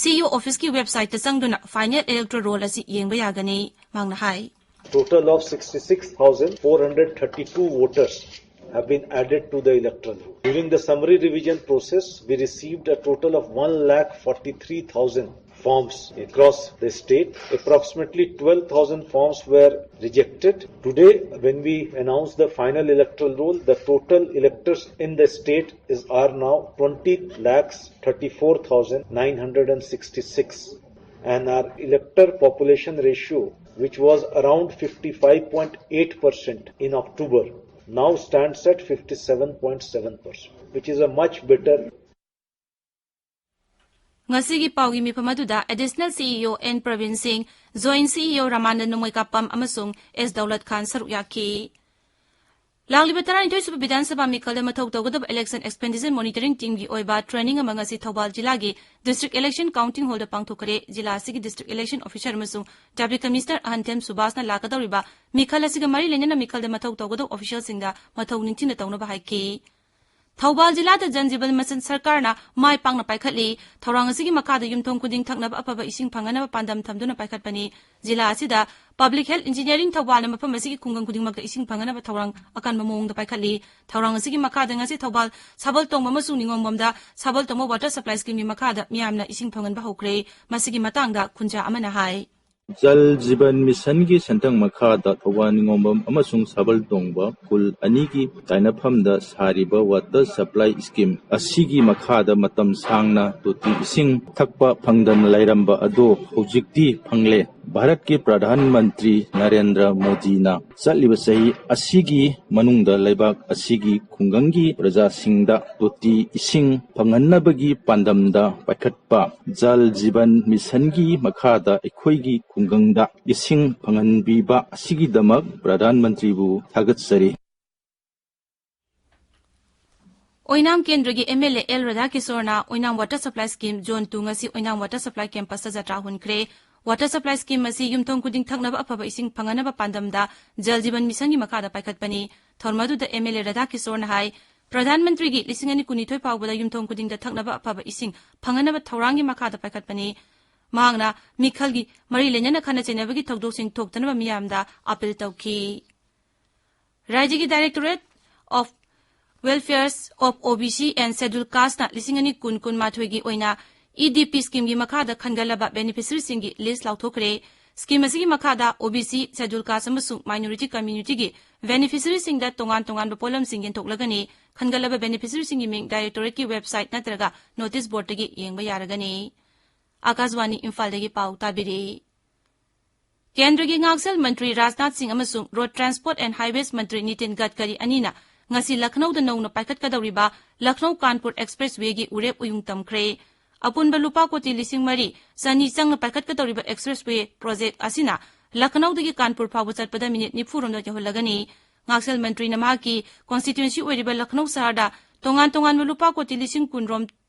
ꯁꯤ ꯏ ꯑꯣ ꯑꯣꯐꯤꯁꯀꯤ ꯋꯦꯕꯁꯥꯏꯠꯇ ꯆꯪꯗꯨꯅ ꯐꯥꯏꯅꯦꯜ ꯏꯂꯦꯛꯇꯣꯔꯦꯜ ꯔꯣꯜ ꯑꯁꯤ ꯌꯦꯡꯕ ꯌꯥꯒꯅꯤ꯫ ꯃꯍꯥꯛꯅ ꯍꯥꯏ, Total of sixty-six thousand four hundred thirty-two voters have been added to the electoral roll. During the summary revision process, we received a total of one lakh forty-three thousand forms across the state. Approximately twelve thousand forms were rejected. Today, when we announce the final electoral roll, the total electors in the state is are now twenty lakhs thirty-four thousand nine hundred and sixty-six, and our elector population ratio, which was around fifty-five point eight percent in October, now stands at fifty-seven point seven percent, which is a much better ꯉꯁꯤꯒꯤ ꯄꯥꯎꯒꯤ ꯃꯤꯐꯝ ꯑꯗꯨꯗ Additional C E O N Praveen Singh, Joint C E O Ramanand Nongmaikhapam ꯑꯃꯁꯨꯡ S Daulat Khan ꯁꯔꯨꯛ ꯌꯥꯈꯤ꯫ ꯂꯥꯛꯂꯤꯕ ꯇꯔꯥꯅꯤꯊꯣꯏ ꯁꯨꯕ ꯕꯤꯙꯥꯟ ꯁꯚꯥ ꯃꯤꯈꯜꯗ ꯃꯊꯧ ꯇꯧꯒꯗꯕ Election Expenditure Monitoring Teamꯒꯤ ꯑꯣꯏꯕ training ꯑꯃ ꯉꯁꯤ ꯊꯧꯕꯥꯜ ꯖꯤꯂꯥꯒꯤ District Election Counting Hallꯗ ꯄꯥꯡꯊꯣꯛꯈ꯭ꯔꯦ꯫ ꯖꯤꯂꯥ ꯑꯁꯤꯒꯤ District Election Officer ꯑꯃꯁꯨꯡ Deputy Commissioner ꯑꯍꯟꯊꯦꯝ ꯁꯨꯕꯥꯁꯅ ꯂꯥꯛꯀꯗꯧꯔꯤꯕ ꯃꯤꯈꯜ ꯑꯁꯤꯒ ꯃꯔꯤ ꯂꯩꯅꯅ ꯃꯤꯈꯜꯗ ꯃꯊꯧ ꯇꯧꯒꯗꯧꯕ officialꯁꯤꯡꯗ ꯃꯊꯧ ꯅꯤꯡꯊꯤꯅ ꯇꯧꯅꯕ ꯍꯥꯏꯈꯤ꯫ ꯊꯧꯕꯥꯜ ꯖꯤꯂꯥꯗ ꯖꯟ ꯖꯤꯕꯟ ꯃꯤꯁꯟ ꯁꯔꯀꯥꯔꯅ ꯃꯥꯏ ꯄꯥꯛꯅ ꯄꯥꯏꯈꯠꯂꯤ꯫ ꯊꯧꯔꯥꯡ ꯑꯁꯤꯒꯤ ꯃꯈꯥꯗ ꯌꯨꯝꯊꯣꯡ ꯈꯨꯗꯤꯡ ꯊꯛꯅꯕ ꯑꯐꯕ ꯏꯁꯤꯡ ꯐꯪꯍꯟꯅꯕ ꯄꯥꯟꯗꯝ ꯊꯝꯗꯨꯅ ꯄꯥꯏꯈꯠꯄꯅꯤ꯫ ꯖꯤꯂꯥ ꯑꯁꯤꯗ Public Health Engineering ꯊꯧꯕꯥꯜꯅ ꯃꯐꯝ ꯑꯁꯤꯒꯤ ꯈꯨꯡꯒꯪ ꯈꯨꯗꯤꯡꯃꯛꯇ ꯏꯁꯤꯡ ꯐꯪꯍꯟꯅꯕ ꯊꯧꯔꯥꯡ ꯑꯀꯟꯕ ꯃꯑꯣꯡꯗ ꯄꯥꯏꯈꯠꯂꯤ꯫ ꯊꯧꯔꯥꯡ ꯑꯁꯤꯒꯤ ꯃꯈꯥꯗ ꯉꯁꯤ ꯊꯧꯕꯥꯜ ꯁꯥꯕꯜ ꯇꯣꯡꯕ ꯑꯃꯁꯨꯡ ꯅꯤꯉꯣꯝꯕꯝꯗ ꯁꯥꯕꯜ ꯇꯣꯡꯕ Water Supply Schemeꯒꯤ ꯃꯈꯥꯗ ꯃꯤꯌꯥꯝꯅ ꯏꯁꯤꯡ ꯐꯪꯍꯟꯕ ꯍꯧꯈ꯭ꯔꯦ꯫ ꯃꯁꯤꯒꯤ ꯃꯇꯥꯡꯗ ꯈꯨꯟꯖꯥ ꯑꯃꯅ ꯍꯥꯏ꯫ ꯖꯜ ꯖꯤꯕꯟ ꯃꯤꯁꯟꯒꯤ ꯁꯦꯟꯊꯪ ꯃꯈꯥꯗ ꯊꯧꯕꯥꯜ ꯅꯤꯉꯣꯝꯕꯝ ꯑꯃꯁꯨꯡ ꯁꯥꯕꯜ ꯇꯣꯡꯕ ꯈꯨꯜ ꯑꯅꯤꯒꯤ ꯇꯥꯏꯅꯐꯝꯗ ꯁꯥꯔꯤꯕ Water Supply Scheme ꯑꯁꯤꯒꯤ ꯃꯈꯥꯗ ꯃꯇꯝ ꯁꯥꯡꯅ ꯇꯣꯇꯤ ꯏꯁꯤꯡ ꯊꯛꯄ ꯐꯪꯗꯅ ꯂꯩꯔꯝꯕ ꯑꯗꯨ ꯍꯧꯖꯤꯛꯇꯤ ꯐꯪꯂꯦ꯫ ꯚꯥꯔꯠꯀꯤ ꯄ꯭ꯔꯙꯥꯟ ꯃꯟꯇ꯭ꯔꯤ ꯅꯔꯦꯟꯗ꯭ꯔ ꯃꯣꯗꯤꯅ ꯆꯠꯂꯤꯕ ꯆꯍꯤ ꯑꯁꯤꯒꯤ ꯃꯅꯨꯡꯗ ꯂꯩꯕꯥꯛ ꯑꯁꯤꯒꯤ ꯈꯨꯡꯒꯪꯒꯤ ꯄ꯭ꯔꯖꯥꯁꯤꯡꯗ ꯇꯣꯇꯤ ꯏꯁꯤꯡ ꯐꯪꯍꯟꯅꯕꯒꯤ ꯄꯥꯟꯗꯝꯗ ꯄꯥꯏꯈꯠꯄ ꯖꯜ ꯖꯤꯕꯟ ꯃꯤꯁꯟꯒꯤ ꯃꯈꯥꯗ ꯑꯩꯈꯣꯏꯒꯤ ꯈꯨꯡꯒꯪꯗ ꯏꯁꯤꯡ ꯐꯪꯍꯟꯕꯤꯕ ꯑꯁꯤꯒꯤꯗꯃꯛ ꯄ꯭ꯔꯙꯥꯟ ꯃꯟꯇ꯭ꯔꯤꯕꯨ ꯊꯥꯒꯠꯆꯔꯤ꯫ ꯑꯣꯏꯅꯥꯝ ꯀꯦꯟꯗ꯭ꯔꯒꯤ ꯑꯦꯝ ꯑꯦꯜ ꯑꯦ ꯑꯦꯜ ꯔꯥꯙꯥꯀꯤꯁꯣꯔꯅ ꯑꯣꯏꯅꯥꯝ water supply scheme zone two ꯉꯁꯤ ꯑꯣꯏꯅꯥꯝ ꯋꯥꯇꯔ ꯁꯄ꯭ꯂꯥꯏ ꯀꯦꯝꯄꯁꯇ ꯖꯇ꯭ꯔꯥ ꯍꯨꯟꯈ꯭ꯔꯦ꯫ ꯋꯥꯇꯔ ꯁꯄ꯭ꯂꯥꯏ ꯁ꯭ꯀꯤꯝ ꯑꯁꯤ ꯌꯨꯝꯊꯣꯡ ꯈꯨꯗꯤꯡ ꯊꯛꯅꯕ ꯑꯐꯕ ꯏꯁꯤꯡ ꯐꯪꯍꯟꯅꯕ ꯄꯥꯟꯗꯝꯗ ꯖꯜ ꯖꯤꯕꯟ ꯃꯤꯁꯟꯒꯤ ꯃꯈꯥꯗ ꯄꯥꯏꯈꯠꯄꯅꯤ꯫ ꯊꯧꯔꯝ ꯑꯗꯨꯗ ꯑꯦꯝ ꯑꯦꯜ ꯑꯦ ꯔꯥꯙꯥꯀꯤꯁꯣꯔꯅ ꯍꯥꯏ, ꯄ꯭ꯔꯙꯥꯟ ꯃꯟꯇ꯭ꯔꯤꯒꯤ ꯂꯤꯁꯤꯡ ꯑꯅꯤ ꯀꯨꯟꯅꯤꯊꯣꯏ ꯐꯥꯎꯕꯗ ꯌꯨꯝꯊꯣꯡ ꯈꯨꯗꯤꯡꯗ ꯊꯛꯅꯕ ꯑꯐꯕ ꯏꯁꯤꯡ ꯐꯪꯍꯟꯅꯕ ꯊꯧꯔꯥꯡꯒꯤ ꯃꯈꯥꯗ ꯄꯥꯏꯈꯠꯄꯅꯤ꯫ ꯃꯍꯥꯛꯅ ꯃꯤꯈꯜꯒꯤ ꯃꯔꯤ ꯂꯩꯅꯅ ꯈꯠꯅ ꯆꯩꯅꯕꯒꯤ ꯊꯧꯗꯣꯛꯁꯤꯡ ꯊꯣꯛꯇꯅꯕ ꯃꯤꯌꯥꯝꯗ ꯑꯥꯄꯤꯜ ꯇꯧꯈꯤ꯫ ꯔꯥꯖ꯭ꯌꯒꯤ Directorate of Welfare of O B C and Scheduled Casteꯅ ꯂꯤꯁꯤꯡ ꯑꯅꯤ ꯀꯨꯟ ꯀꯨꯟꯃꯥꯊꯣꯏꯒꯤ ꯑꯣꯏꯅ ꯏ ꯗꯤ ꯄꯤ ꯁ꯭ꯀꯤꯝꯒꯤ ꯃꯈꯥꯗ ꯈꯟꯒꯠꯂꯕ ꯕꯦꯅꯤꯐꯤꯁꯔꯤꯁꯤꯡꯒꯤ ꯂꯤꯁ ꯂꯥꯎꯊꯣꯛꯈ꯭ꯔꯦ꯫ ꯁ꯭ꯀꯤꯝ ꯑꯁꯤꯒꯤ ꯃꯈꯥꯗ ꯑꯣ ꯕꯤ ꯁꯤ, ꯁꯦꯗ꯭ꯌꯨꯜ ꯀꯥꯁ ꯑꯃꯁꯨꯡ ꯃꯥꯏꯅꯣꯔꯤꯇꯤ ꯀꯝꯃ꯭ꯌꯨꯅꯤꯇꯤꯒꯤ ꯕꯦꯅꯤꯐꯤꯁꯔꯤꯁꯤꯡꯗ ꯇꯣꯉꯥꯟ ꯇꯣꯉꯥꯟꯕ ꯄꯣꯠꯂꯝꯁꯤꯡ ꯌꯦꯟꯊꯣꯛꯂꯒꯅꯤ꯫ ꯈꯟꯒꯠꯂꯕ ꯕꯦꯅꯤꯐꯤꯁꯔꯤꯁꯤꯡꯒꯤ ꯃꯤꯡ ꯗꯥꯏꯔꯦꯛꯇꯣꯔꯦꯠꯀꯤ ꯋꯦꯕꯁꯥꯏꯠ ꯅꯠꯇ꯭ꯔꯒ ꯅꯣꯇꯤꯁ ꯕꯣꯔꯗꯇꯒꯤ ꯌꯦꯡꯕ ꯌꯥꯔꯒꯅꯤ꯫ ꯑꯥꯀꯥꯁꯕꯥꯅꯤ ꯏꯝꯐꯥꯜꯗꯒꯤ ꯄꯥꯎ ꯇꯥꯕꯤꯔꯤ꯫ ꯀꯦꯟꯗ꯭ꯔꯒꯤ ꯉꯥꯛꯁꯦꯜ ꯃꯟꯇ꯭ꯔꯤ ꯔꯥꯖꯅꯥꯊ ꯁꯤꯡ ꯑꯃꯁꯨꯡ ꯔꯣꯗ ꯇ꯭ꯔꯥꯟꯁꯄꯣꯔꯠ ꯑꯦꯟ ꯍꯥꯏꯋꯦꯁ ꯃꯟꯇ꯭ꯔꯤ ꯅꯤꯇꯤꯟ ꯒꯗꯀꯔꯤ ꯑꯅꯤꯅ ꯉꯁꯤ ꯂꯈꯅꯧꯗ ꯅꯧꯅ ꯄꯥꯏꯈꯠꯀꯗꯧꯔꯤꯕ ꯂꯈꯅꯧ ꯀꯥꯟꯄꯨꯔ ꯑꯦꯛꯁꯄ꯭ꯔꯦꯁ ꯋꯦꯒꯤ ꯎꯔꯦꯞ ꯎꯌꯨꯡ ꯇꯝꯈ꯭ꯔꯦ꯫ ꯑꯄꯨꯟꯕ ꯂꯨꯄꯥ ꯀꯣꯇꯤ ꯂꯤꯁꯤꯡ ꯃꯔꯤ ꯆꯅꯤ ꯆꯪꯅ ꯄꯥꯏꯈꯠꯀꯗꯧꯔꯤꯕ ꯑꯦꯛꯁꯄ꯭ꯔꯦꯁ ꯋꯦ ꯄ꯭ꯔꯣꯖꯦꯛ ꯑꯁꯤꯅ ꯂꯈꯅꯧꯗꯒꯤ ꯀꯥꯟꯄꯨꯔ ꯐꯥꯎꯕ ꯆꯠꯄꯗ ꯃꯤꯅꯤꯠ ꯅꯤꯐꯨ ꯔꯣꯝꯗ ꯌꯧꯍꯜꯂꯒꯅꯤ꯫ ꯉꯥꯛꯁꯦꯜ ꯃꯟꯇ꯭ꯔꯤꯅ ꯃꯍꯥꯛꯀꯤ ꯀꯣꯟꯁꯇꯤꯇ꯭ꯌꯨꯑꯦꯟꯁꯤ ꯑꯣꯏꯔꯤꯕ ꯂꯈꯅꯧ ꯁꯍꯔꯗ ꯇꯣꯉꯥꯟ ꯇꯣꯉꯥꯟꯕ ꯂꯨꯄꯥ ꯀꯣꯇꯤ ꯂꯤꯁꯤꯡ ꯀꯨꯟ ꯔꯣꯝ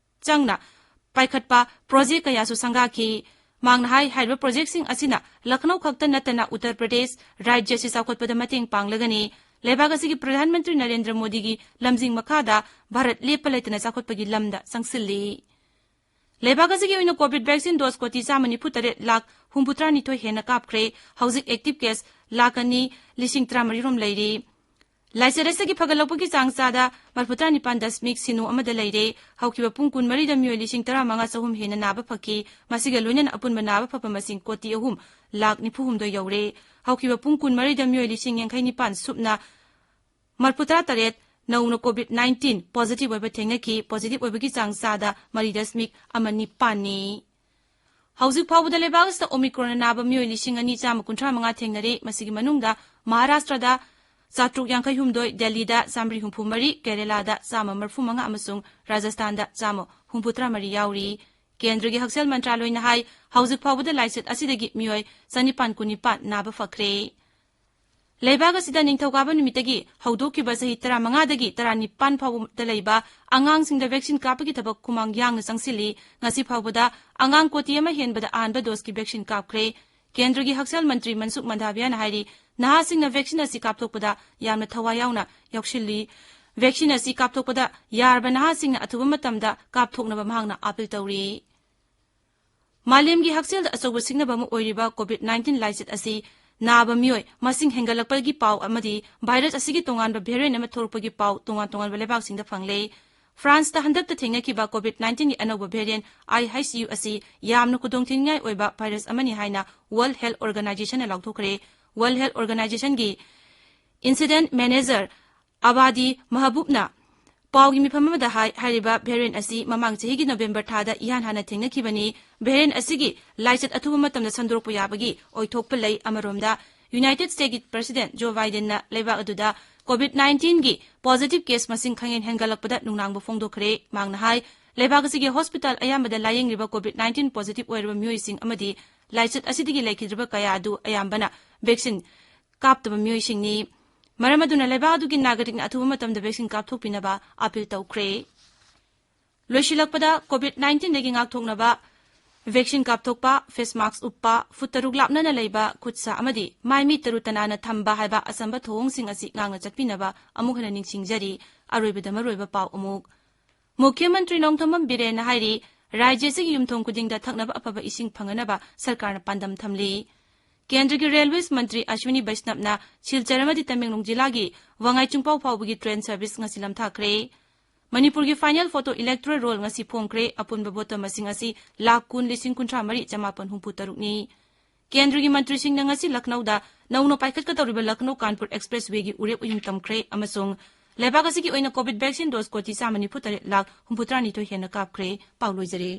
ꯆꯪꯅ ꯄꯥꯏꯈꯠꯄ ꯄ꯭ꯔꯣꯖꯦꯛ ꯀꯌꯥꯁꯨ ꯁꯪꯒꯥꯈꯤ꯫ ꯃꯍꯥꯛꯅ ꯍꯥꯏ, ꯍꯥꯏꯔꯤꯕ ꯄ꯭ꯔꯣꯖꯦꯛꯁꯤꯡ ꯑꯁꯤꯅ ꯂꯈꯅꯧ ꯈꯛꯇ ꯅꯠꯇꯅ ꯎꯠꯇꯔ ꯄ꯭ꯔꯗꯦꯁ ꯔꯥꯖ꯭ꯌ ꯑꯁꯤ ꯆꯥꯎꯈꯠꯄꯗ ꯃꯇꯦꯡ ꯄꯥꯡꯂꯒꯅꯤ꯫ ꯂꯩꯕꯥꯛ ꯑꯁꯤꯒꯤ ꯄ꯭ꯔꯙꯥꯟ ꯃꯟꯇ꯭ꯔꯤ ꯅꯔꯦꯟꯗ꯭ꯔ ꯃꯣꯗꯤꯒꯤ ꯂꯝꯖꯤꯡ ꯃꯈꯥꯗ ꯚꯥꯔꯠ ꯂꯦꯞꯄ ꯂꯩꯇꯅ ꯆꯥꯎꯈꯠꯄꯒꯤ ꯂꯝꯗ ꯆꯪꯁꯤꯜꯂꯤ꯫ ꯂꯩꯕꯥꯛ ꯑꯁꯤꯒꯤ ꯑꯣꯏꯅ ꯀꯣꯚꯤꯗ ꯚꯦꯛꯁꯤꯟ ꯗꯣꯁ ꯀꯣꯇꯤ ꯆꯥꯝꯃ ꯅꯤꯐꯨ ꯇꯔꯦꯠ ꯂꯥꯈ ꯍꯨꯝꯐꯨ ꯇꯔꯥ ꯅꯤꯊꯣꯏ ꯍꯦꯟꯅ ꯀꯥꯞꯈ꯭ꯔꯦ꯫ ꯍꯧꯖꯤꯛ ꯑꯦꯛꯇꯤꯚ ꯀꯦꯁ ꯂꯥꯈ ꯑꯅꯤ ꯂꯤꯁꯤꯡ ꯇꯔꯥꯃꯔꯤ ꯔꯣꯝ ꯂꯩꯔꯤ꯫ ꯂꯥꯏꯆꯠ ꯑꯁꯤꯒꯤ ꯐꯒꯠꯂꯛꯄꯒꯤ ꯆꯥꯡ ꯆꯥꯗ ꯃꯔꯤꯐꯨ ꯇꯔꯥ ꯅꯤꯄꯥꯟ ꯗꯁꯃꯤꯛ ꯁꯤꯅꯣ ꯑꯃꯗ ꯂꯩꯔꯦ꯫ ꯍꯧꯈꯤꯕ ꯄꯨꯡ ꯀꯨꯟꯃꯔꯤꯗ ꯃꯤꯑꯣꯏ ꯂꯤꯁꯤꯡ ꯇꯔꯥꯃꯉꯥ ꯆꯍꯨꯝ ꯍꯦꯟꯅ ꯅꯥꯕ ꯐꯈꯤ꯫ ꯃꯁꯤꯒ ꯂꯣꯏꯅꯅ ꯑꯄꯨꯟꯕ ꯅꯥꯕ ꯐꯕ ꯃꯁꯤꯡ ꯀꯣꯇꯤ ꯑꯍꯨꯝ ꯂꯥꯈ ꯅꯤꯐꯨ ꯍꯨꯝꯗꯣꯏ ꯌꯧꯔꯦ꯫ ꯍꯧꯈꯤꯕ ꯄꯨꯡ ꯀꯨꯟꯃꯔꯤꯗ ꯃꯤꯑꯣꯏ ꯂꯤꯁꯤꯡ ꯌꯥꯡꯈꯩ ꯅꯤꯄꯥꯟ ꯁꯨꯞꯅ ꯃꯔꯤꯐꯨ ꯇꯔꯥ ꯇꯔꯦꯠ ꯅꯧꯅ ꯀꯣꯚꯤꯗ ꯅꯥꯏꯟꯇꯤꯟ ꯄꯣꯖꯤꯇꯤꯚ ꯑꯣꯏꯕ ꯊꯦꯡꯅꯈꯤ꯫ ꯄꯣꯖꯤꯇꯤꯚ ꯑꯣꯏꯕꯒꯤ ꯆꯥꯡ ꯆꯥꯗ ꯃꯔꯤ ꯗꯁꯃꯤꯛ ꯑꯃ ꯅꯤꯄꯥꯟꯅꯤ꯫ ꯍꯧꯖꯤꯛ ꯐꯥꯎꯕꯗ ꯂꯩꯕꯥꯛ ꯑꯁꯤꯗ Omicron ꯅꯥꯕ ꯃꯤꯑꯣꯏ ꯂꯤꯁꯤꯡ ꯑꯅꯤ ꯆꯥꯝꯃ ꯀꯨꯟꯊ꯭ꯔꯥ ꯃꯉꯥ ꯊꯦꯡꯅꯔꯤ꯫ ꯃꯁꯤꯒꯤ ꯃꯅꯨꯡꯗ ꯃꯍꯥꯔꯥꯁꯇ꯭ꯔꯗ ꯆꯥꯇ꯭ꯔꯨꯛ ꯌꯥꯡꯈꯩ ꯍꯨꯝꯗꯣꯏ, ꯗꯦꯜꯂꯤꯗ ꯆꯥꯃꯔꯤ ꯍꯨꯝꯐꯨ ꯃꯔꯤ, ꯀꯦꯔꯦꯂꯥꯗ ꯆꯥꯝꯃ ꯃꯔꯤꯐꯨ ꯃꯉꯥ ꯑꯃꯁꯨꯡ ꯔꯥꯖꯁꯊꯥꯟꯗ ꯆꯥꯝꯃ ꯍꯨꯝꯐꯨꯇꯔꯥ ꯃꯔꯤ ꯌꯥꯎꯔꯤ꯫ ꯀꯦꯟꯗ꯭ꯔꯒꯤ ꯍꯛꯁꯦꯜ ꯃꯟꯇ꯭ꯔꯥꯂꯣꯏꯅ ꯍꯥꯏ, ꯍꯧꯖꯤꯛ ꯐꯥꯎꯕꯗ ꯂꯥꯏꯆꯠ ꯑꯁꯤꯗꯒꯤ ꯃꯤꯑꯣꯏ ꯆꯅꯤꯄꯥꯟ ꯀꯨꯟꯅꯤꯄꯥꯟ ꯅꯥꯕ ꯐꯈ꯭ꯔꯦ꯫ ꯂꯩꯕꯥꯛ ꯑꯁꯤꯗ ꯅꯤꯡꯊꯧꯀꯥꯕ ꯅꯨꯃꯤꯠꯇꯒꯤ ꯍꯧꯗꯣꯛꯈꯤꯕ ꯆꯍꯤ ꯇꯔꯥꯃꯉꯥꯗꯒꯤ ꯇꯔꯥꯅꯤꯄꯥꯟ ꯐꯥꯎꯕꯗ ꯂꯩꯕ ꯑꯉꯥꯡꯁꯤꯡꯗ vaccine ꯀꯥꯞꯄꯒꯤ ꯊꯕꯛ ꯈꯨꯃꯥꯡ ꯌꯥꯡꯅ ꯆꯪꯁꯤꯜꯂꯤ꯫ ꯉꯁꯤ ꯐꯥꯎꯕꯗ ꯑꯉꯥꯡ ꯀꯣꯇꯤ ꯑꯃ ꯍꯦꯟꯕꯗ ꯑꯍꯥꯟꯕ doseꯀꯤ vaccine ꯀꯥꯞꯈ꯭ꯔꯦ꯫ ꯀꯦꯟꯗ꯭ꯔꯒꯤ ꯍꯛꯁꯦꯜ ꯃꯟꯇ꯭ꯔꯤ ꯃꯟꯁꯨꯈ ꯃꯟꯗꯥꯚꯤꯌꯥꯅ ꯍꯥꯏꯔꯤ, ꯅꯍꯥꯁꯤꯡꯅ vaccine ꯑꯁꯤ ꯀꯥꯞꯊꯣꯛꯄꯗ ꯌꯥꯝꯅ ꯊꯋꯥꯏ ꯌꯥꯎꯅ ꯌꯥꯎꯁꯤꯜꯂꯤ꯫ Vaccine ꯑꯁꯤ ꯀꯥꯞꯊꯣꯛꯄꯗ ꯌꯥꯔꯕ ꯅꯍꯥꯁꯤꯡꯅ ꯑꯊꯨꯕ ꯃꯇꯝꯗ ꯀꯥꯞꯊꯣꯛꯅꯕ ꯃꯍꯥꯛꯅ appeal ꯇꯧꯔꯤ꯫ ꯃꯥꯂꯦꯝꯒꯤ ꯍꯛꯁꯦꯜꯗ ꯑꯆꯧꯕ ꯁꯤꯡꯅꯕ ꯑꯃ ꯑꯣꯏꯔꯤꯕ COVID nineteen ꯂꯥꯏꯆꯠ ꯑꯁꯤ ꯅꯥꯕ ꯃꯤꯑꯣꯏ ꯃꯁꯤꯡ ꯍꯦꯟꯒꯠꯂꯛꯄꯒꯤ ꯄꯥꯎ ꯑꯃꯗꯤ virus ꯑꯁꯤꯒꯤ ꯇꯣꯉꯥꯟꯕ variant ꯑꯃ ꯊꯣꯛꯂꯛꯄꯒꯤ ꯄꯥꯎ ꯇꯣꯉꯥꯟ ꯇꯣꯉꯥꯟꯕ ꯂꯩꯕꯥꯛꯁꯤꯡꯗ ꯐꯪꯂꯦ꯫ ꯐ꯭ꯔꯥꯟꯁꯇ ꯍꯟꯗꯛꯇ ꯊꯦꯡꯅꯈꯤꯕ COVID nineteenꯒꯤ ꯑꯅꯧꯕ variant I H U ꯑꯁꯤ ꯌꯥꯝꯅ ꯈꯨꯗꯣꯡꯊꯤꯅꯤꯡꯉꯥꯏ ꯑꯣꯏꯕ virus ꯑꯃꯅꯤ ꯍꯥꯏꯅ World Health Organizationꯅ ꯂꯥꯎꯊꯣꯛꯈ꯭ꯔꯦ꯫ World Health Organizationꯒꯤ incident manager ꯑꯕꯥꯗꯤ ꯃꯍꯕꯨꯕꯅ ꯄꯥꯎꯒꯤ ꯃꯤꯐꯝ ꯑꯃꯗ ꯍꯥꯏ, ꯍꯥꯏꯔꯤꯕ variant ꯑꯁꯤ ꯃꯃꯥꯡ ꯆꯍꯤꯒꯤ November ꯊꯥꯗ ꯏꯍꯥꯟ ꯍꯥꯟꯅ ꯊꯦꯡꯅꯈꯤꯕꯅꯤ꯫ Variant ꯑꯁꯤꯒꯤ ꯂꯥꯏꯆꯠ ꯑꯊꯨꯕ ꯃꯇꯝꯗ ꯁꯟꯗꯣꯔꯛꯄ ꯌꯥꯕꯒꯤ ꯑꯣꯏꯊꯣꯛꯄ ꯂꯩ꯫ ꯑꯃꯔꯣꯝꯗ, United Statesꯀꯤ President Joe Bidenꯅ ꯂꯩꯕꯥꯛ ꯑꯗꯨꯗ COVID nineteenꯒꯤ positive case ꯃꯁꯤꯡ ꯈꯪꯍꯦꯟ ꯍꯦꯟꯒꯠꯂꯛꯄꯗ ꯅꯨꯡꯅꯥꯡꯕ ꯐꯣꯡꯗꯣꯛꯈ꯭ꯔꯦ꯫ ꯃꯍꯥꯛꯅ ꯍꯥꯏ, ꯂꯩꯕꯥꯛ ꯑꯁꯤꯒꯤ hospital ꯑꯌꯥꯝꯕꯗ ꯂꯥꯌꯦꯡꯂꯤꯕ COVID nineteen positive ꯑꯣꯏꯔꯕ ꯃꯤꯑꯣꯏꯁꯤꯡ ꯑꯃꯗꯤ ꯂꯥꯏꯆꯠ ꯑꯁꯤꯗꯒꯤ ꯂꯩꯈꯤꯗ꯭ꯔꯤꯕ ꯀꯌꯥ ꯑꯗꯨ ꯑꯌꯥꯝꯕꯅ vaccine ꯀꯥꯞꯇꯕ ꯃꯤꯑꯣꯏꯁꯤꯡꯅꯤ꯫ ꯃꯔꯝ ꯑꯗꯨꯅ ꯂꯩꯕꯥꯛ ꯑꯗꯨꯒꯤ ꯅꯥꯒꯔꯤꯛꯅ ꯑꯊꯨꯕ ꯃꯇꯝꯗ vaccine ꯀꯥꯞꯊꯣꯛꯄꯤꯅꯕ appeal ꯇꯧꯈ꯭ꯔꯦ꯫ ꯂꯣꯏꯁꯤꯜꯂꯛꯄꯗ, COVID nineteenꯗꯒꯤ ꯉꯥꯛꯊꯣꯛꯅꯕ vaccine ꯀꯥꯞꯊꯣꯛꯄ, face mask ꯎꯞꯄ, ꯐꯨꯠ ꯇꯔꯨꯛ ꯂꯥꯞꯅꯅ ꯂꯩꯕ, ꯈꯨꯠ ꯁꯥ ꯑꯃꯗꯤ ꯃꯥꯏ ꯃꯤꯠ ꯇꯔꯨ ꯇꯅꯥꯟꯅ ꯊꯝꯕ ꯍꯥꯏꯕ ꯑꯆꯝꯕ ꯊꯧꯑꯣꯡꯁꯤꯡ ꯑꯁꯤ ꯉꯥꯛꯅ ꯆꯠꯄꯤꯅꯕ ꯑꯃꯨꯛ ꯍꯟꯅ ꯅꯤꯡꯁꯤꯡꯖꯔꯤ꯫ ꯑꯔꯣꯏꯕꯗ ꯃꯔꯨꯑꯣꯏꯕ ꯄꯥꯎ ꯑꯃꯨꯛ꯫ ꯃꯨꯈ꯭ꯌ ꯃꯟꯇ꯭ꯔꯤ ꯅꯣꯡꯊꯣꯝꯕꯝ ꯕꯤꯔꯦꯟꯅ ꯍꯥꯏꯔꯤ, ꯔꯥꯖ꯭ꯌ ꯑꯁꯤꯒꯤ ꯌꯨꯝꯊꯣꯡ ꯈꯨꯗꯤꯡꯗ ꯊꯛꯅꯕ ꯑꯐꯕ ꯏꯁꯤꯡ ꯐꯪꯍꯟꯅꯕ ꯁꯔꯀꯥꯔꯅ ꯄꯥꯟꯗꯝ ꯊꯝꯂꯤ꯫ ꯀꯦꯟꯗ꯭ꯔꯒꯤ railways ꯃꯟꯇ꯭ꯔꯤ ꯑꯁ꯭ꯋꯤꯅꯤ ꯕꯩꯁꯅꯕꯅ ꯁꯤꯜꯆꯔ ꯑꯃꯗꯤ ꯇꯃꯦꯡꯂꯣꯡ ꯖꯤꯂꯥꯒꯤ ꯋꯥꯉꯥꯏ ꯆꯤꯡꯄꯥꯎ ꯐꯥꯎꯕꯒꯤ train service ꯉꯁꯤ ꯂꯝꯊꯥꯈ꯭ꯔꯦ꯫ ꯃꯅꯤꯄꯨꯔꯒꯤ final photo electoral roll ꯉꯁꯤ ꯐꯣꯡꯈ꯭ꯔꯦ꯫ ꯑꯄꯨꯟꯕ voter ꯃꯁꯤꯡ ꯑꯁꯤ ꯂꯥꯈ ꯀꯨꯟ ꯂꯤꯁꯤꯡ ꯀꯨꯟꯊ꯭ꯔꯥ ꯃꯔꯤ ꯆꯃꯥꯄꯟ ꯍꯨꯝꯐꯨ ꯇꯔꯨꯛꯅꯤ꯫ ꯀꯦꯟꯗ꯭ꯔꯒꯤ ꯃꯟꯇ꯭ꯔꯤꯁꯤꯡꯅ ꯉꯁꯤ ꯂꯈꯅꯧꯗ ꯅꯧꯅ ꯄꯥꯏꯈꯠꯀꯗꯧꯔꯤꯕ ꯂꯈꯅꯧ ꯀꯥꯟꯄꯨꯔ expresswayꯒꯤ ꯎꯔꯦꯞ ꯎꯌꯨꯡ ꯇꯝꯈ꯭ꯔꯦ ꯑꯃꯁꯨꯡ ꯂꯩꯕꯥꯛ ꯑꯁꯤꯒꯤ ꯑꯣꯏꯅ COVID vaccine dose ꯀꯣꯇꯤ ꯆꯥꯝꯃ ꯅꯤꯐꯨ ꯇꯔꯦꯠ ꯂꯥꯈ ꯍꯨꯝꯐꯨꯇꯔꯥ ꯅꯤꯊꯣꯏ ꯍꯦꯟꯅ ꯀꯥꯞꯈ꯭ꯔꯦ꯫ ꯄꯥꯎ ꯂꯣꯏꯖꯔꯦ꯫